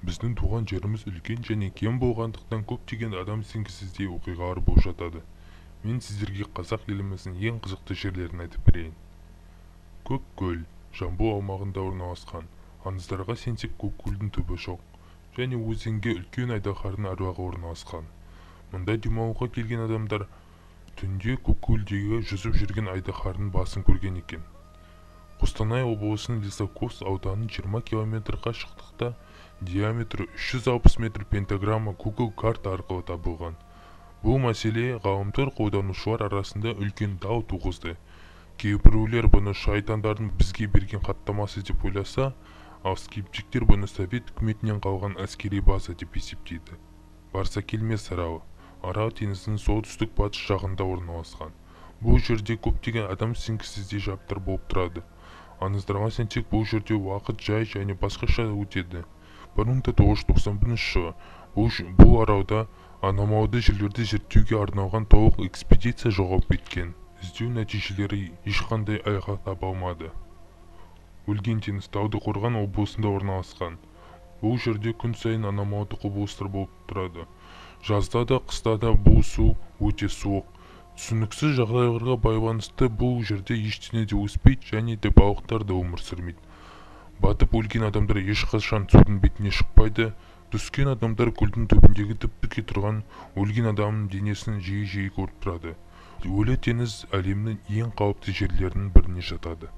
Біздің туған жеріміз үлкен және кең болғандықтан көптеген адам сенгісіздей оқиғалар болып жатады. Мен сіздерге қазақ еліміздің ең қызықты жерлерін айтып берейін. Көк көл Жамбыл аумағында орналасқан. Аңыздарға сенсек, Көк көлдің түбі жоқ және өзенге үлкен айдаһардың әруағы орналасқан. Мұнда демалуға келген адамдар түнде Көк көлдегі жүзіп жүрген айдаһардың басын көрген екен. Қостанай облысының Лисаковск ауданының 20 км қашықтықта диаметрі 360 метр пентаграмма Google карта арқылы табылған. Бұл мәселе ғаламтор қолданушылар арасында үлкен дау туғызды. Кейбіреулер бұны шайтандардың бізге берген хаттамасы деп ойласа, ал скептиктер бұны Совет үкіметінен қалған әскери база деп есептейді. Барсакелмес аралы Арал теңізінің солтүстік-батыс жағында орналасқан. Бұл жерде көптеген адам сенгісіздей жайттар болып тұрады. Аңыздарға сенсек, бұл жерде уақыт жай және басқаша өтеді. 1991 жылы бұл аралда аномалды жерлерді зерттеуге арналған толық экспедиция жоғалып кеткен. Іздеу нәтижелері ешқандай айғақ таба алмады. Өлген теңіз Талдықорған облысында орналасқан. Бұл жерде күн сайын аномалды құбылыстар болып тұрады. Жазда да, қыста да бұл су өте суық. Түсініксіз жағдайларға байланысты бұл жерде ештеңе де өспейді және де балықтар да өмір сүрмейді. Батып өлген адамдар ешқашан судың бетіне шықпайды. Түскен адамдар көлдің түбіндегі тіп-тіке тұрған өлген адамның денесін жиі-жиі көріп тұрады. Өлі теңіз әлемнің ең қауіпті жерлерінің біріне жатады.